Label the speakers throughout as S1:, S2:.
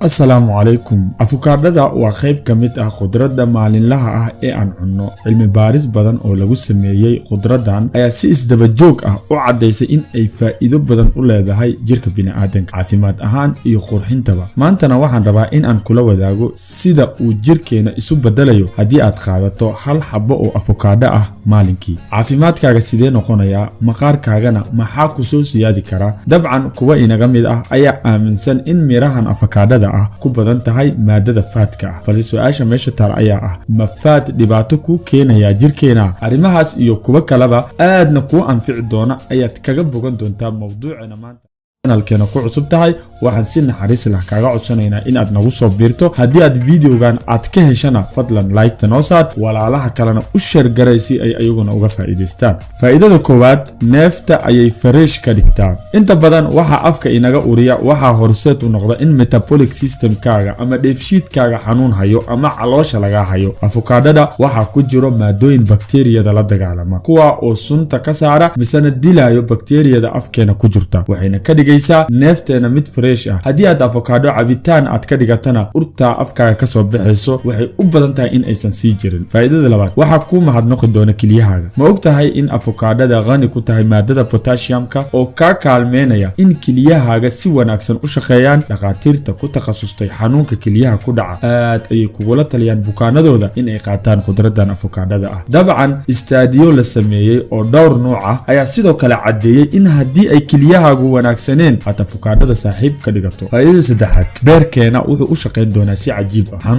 S1: Asalaamu calaykum. Afukaadhada waa qayb ka mid ah khudradda maalinlaha ah ee aan cunno. Cilmi baaris badan oo lagu sameeyey khudraddan ayaa si isdaba joog ah u caddaysay in ay faa'iido badan u leedahay jirka bini'aadanka, caafimaad ahaan iyo qurxintaba. Maantana waxaan rabaa in aan kula wadaago sida uu jirkeena isu bedelayo haddii aad qaadato hal xabo oo afukaadho ah maalinkii. Caafimaadkaaga sidee noqonayaa? Maqaarkaagana maxaa ku soo siyaadi karaa? Dabcan, kuwa inaga mid ah ayaa aaminsan in mirahan afakaadhada ah ku badan tahay maadada fatka ah, balse su-aasha meesha taal ayaa ah: ma fat dhibaato kuu keenayaa jirkeena? Arrimahaas iyo kuwo kaleba aadna kuu anfici doona ayaad kaga bogan doontaa mawduuceena maanta. Channelkeena ku cusub tahay, waxaan si naxariis lah kaaga codsanaynaa in aad nagu soo biirto. Haddii aad videogan aad ka heshana, fadlan like-ta noo saar, walaalaha kalena u share garay si ay ayaguna uga faa'iidaystaan. Faa'iidada koowaad: neefta ayay fresh ka dhigtaa. Inta badan waxaa afka inaga uriya waxaa horseed u noqda in metabolic systemkaaga ama dheefshiidkaaga xanuun hayo ama caloosha laga hayo. Afukaadhada waxaa ku jiro maadooyin bakteriyada la dagaalama, kuwa oo sunta ka saara misena dilayo bakteriyada afkeena ku jirta, waxayna ka dhigaysaa neefteena mid fresh ah. Haddii aad afokaadho cabitaan aad ka dhigatana, urtaa afkaaga kasoo baxayso waxay u badan tahay in aysan sii jirin. Faa'iidada labaad: waxaa kuu mahadnoqi doona keliyahaaga. Ma og tahay in afokaadhada qani ku tahay maadada potassiumka oo kaa kaalmeynaya in keliyahaaga si wanaagsan u shaqeeyaan? Dhakhaatiirta ku takhasustay xanuunka keliyaha ku dhaca aad ayay kugula taliyaan bukaanadooda in ay qaataan khudradan afokaadhada ah. Dabcan, study-yo la sameeyey oo dhowr nuuc ah ayaa sidoo kale caddeeyey in haddii ay keliyahaagu wanaagsaneen aad afokaadhada saaxiib ka dhigato. Faa'iidada saddexaad: beerkeena wuxuu u shaqayn doonaa si cajiib ah.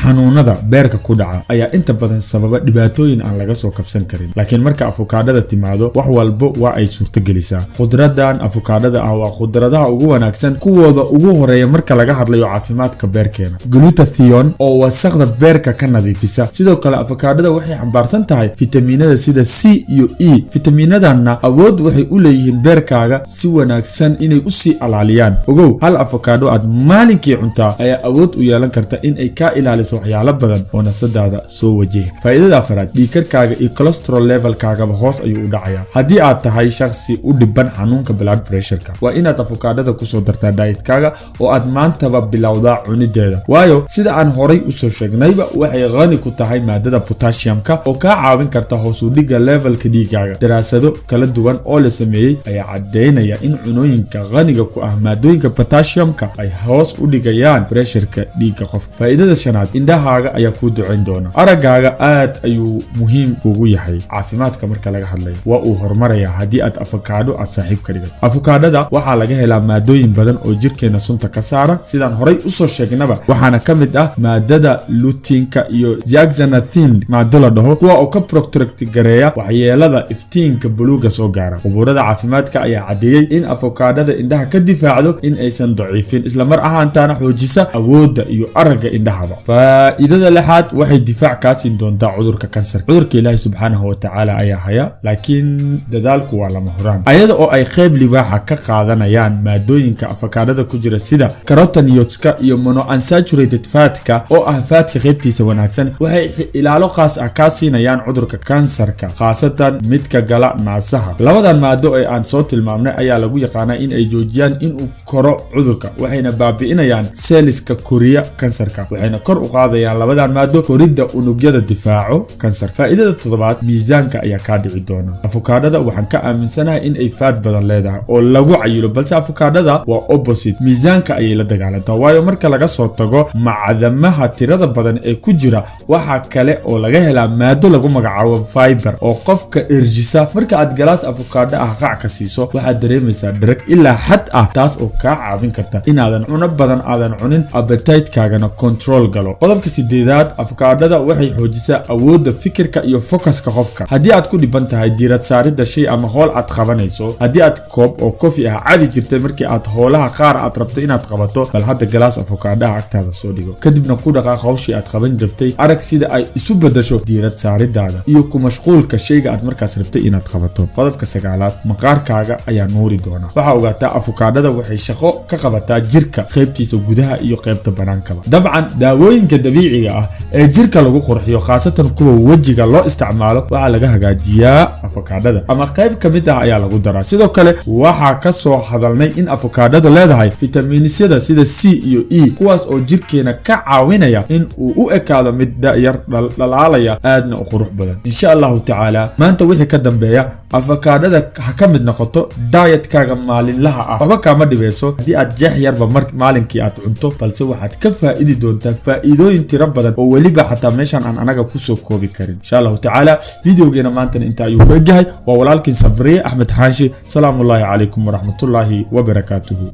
S1: Xanuunada beerka ku dhaca ayaa inta badan sababa dhibaatooyin aan laga soo kabsan karin, laakiin marka afokaadhada timaado, wax walbo waa ay suurtogelisaa. Khudradan afokaadhada ah waa khudradaha ugu wanaagsan, kuwooda ugu horeeya marka laga hadlayo caafimaadka beerkeena. Glutathione oo wasaqda beerka ka nadiifisa. Sidoo kale, afokaadhada waxay xambaarsan tahay fitamiinada sida C iyo E. Fitamiinadanna awood waxay u leeyihiin beerkaaga si wanaagsan inay usii alaaliyaan. Ogow, hal afokaadho aad maalinkii cuntaa ayaa awood u yeelan karta in ay kaa ilaaliso waxyaalo badan oo nafsadaada soo wajihi. Faa'iidada afaraad: dhiigkarkaaga iyo cholesterol levelkaagaba hoos ayuu u dhacayaa. Haddii aad tahay shakhsi u dhiban xanuunka blood pressureka, waa inaad afokaadhada kusoo dartaa dietkaaga oo aad maantaba bilowdaa cunideeda, waayo sida aan horay usoo sheegnayba, waxay qani ku tahay maadada potassiumka oo kaa caawin karta hoos u dhigga levelka dhiigaaga. Daraasado kala duwan oo la sameeyey ayaa caddeynaya in cunooyinka qaniga ku ah maadooyinka potassiumka ay hoos u dhigayaan pressureka dhiigga qofka. Faa'iidada shanaad: indhahaaga ayaa kuu ducayn doona. Araggaaga aad ayuu muhiim kugu yahay caafimaadka marka laga hadlayo. Waa uu horumaraya haddii aad afokaadho aad saaxiib ka dhigato. Afokaadhada waxaa laga helaa maadooyin badan oo jirkeena sunta ka saara, sidaan horay usoo sheegnaba, waxaana ka mid ah maadada luteinka iyo zeaxanthin maado la dhaho, kuwa oo ka protect gareeya waxyeelada iftiinka buluuga soo gaara. Khuburada caafimaadka ayaa caddeeyey in afokaadhada indhaha ka difaacdo in aysan daciifin, isla mar ahaantaana xoojisa awoodda iyo aragga indhahaba. Faa'iidada lixaad: waxay difaac kaa siin doontaa cudurka kansarka. Cudurka Ilaahi subxaanahu watacaala ayaa haya, laakiin dadaalku waa lama huraan. Ayada oo ay qayb libaaxa ka qaadanayaan maadooyinka afakaadhada ku jira sida carotenoidska iyo monounsaturated fatka oo ah fatka qaybtiisa wanaagsan, waxay ilaalo khaas ah kaa siinayaan cudurka kansarka, khaasatan midka gala naasaha. Labadan maado ee aan soo tilmaamnay ayaa lagu yaqaanaa in ay joojiyaan inuu koro cudurka, waxayna baabi'inayaan cells-ka koriya kansarka, waxayna kor u qaadayaan labadan maado koridda unugyada difaaco kansarka. Faa'iidada toddobaad: miisaanka ayaa kaa dhici doona. Afukaadhada waxaan ka aaminsanahay in ay fat badan leedahay oo lagu cayilo, balse afukaadhada waa opposite, miisaanka ayay la dagaalantaa, waayo marka laga soo tago macdamaha tirada badan ee ku jira, waxaa kale oo laga helaa maado lagu magacaabo fiber oo qofka erjisa. Marka aad galaas afukaadho ah qaac ka siiso, waxaad dareemaysaa dherag ilaa xad ah, taas oo kaa caawin karta inaadan cuno badan aadan cunin, appetite-kaagana control galo. Qodobka sideedaad: afukaadhada waxay xoojisaa awoodda fikirka iyo focuska qofka. Haddii aad ku dhiban tahay diirad saaridda shay ama howl aad qabanayso, haddii aad koob oo coffee ah cabi jirtay markii aad howlaha qaar aad rabto inaad qabato, bal hadda galaas afukaadhaha agtaada soo dhigo, kadibna ku dhaqaaq hawshii aad qaban rabtay. Arag sida ay isu bedasho diirad saaridaada iyo ku mashquulka shayga aad markaas rabtay inaad qabato. Qodobka sagaalaad: maqaarkaaga ayaa nuuri doona. Waxaa ogaataa Ogaataa, afukaadhada waxay shaqo ka qabataa jirka qaybtiisa gudaha iyo qaybta banaankaba. Dabcan, daawooyinka dabiiciga ah ee jirka lagu qurxiyo, khaasatan kuwa wejiga loo isticmaalo, waxaa laga hagaajiyaa afukaadhada ama qayb ka mid ah ayaa lagu daraa. Sidoo kale waxaa ka soo hadalnay in afukaadhadu leedahay fitamiinisyada sida C iyo E, kuwaas oo jirkeena ka caawinaya in uu u ekaado mid da'yar, dhalaalaya, aadna u qurux badan. Insha Allahu tacaala, maanta wixii ka dambeeya afakaadhada ha ka mid noqoto dietkaaga maalinlaha ah. Waxba kaama dhibeyso haddii aad jeex yarba mar maalinkii aad cunto, balse waxaad ka faa'idi doontaa faa'iidooyin tiro badan oo weliba xataa meeshan aan anaga kusoo koobi karin. Insha Allahu tacaala, videogeena maantana inta ayuu ku egyahay. Waa walaalkiin Sabriye Axmed Xaanshi. Salaamullaahi calaykum waraxmatullaahi wabarakaatuhu.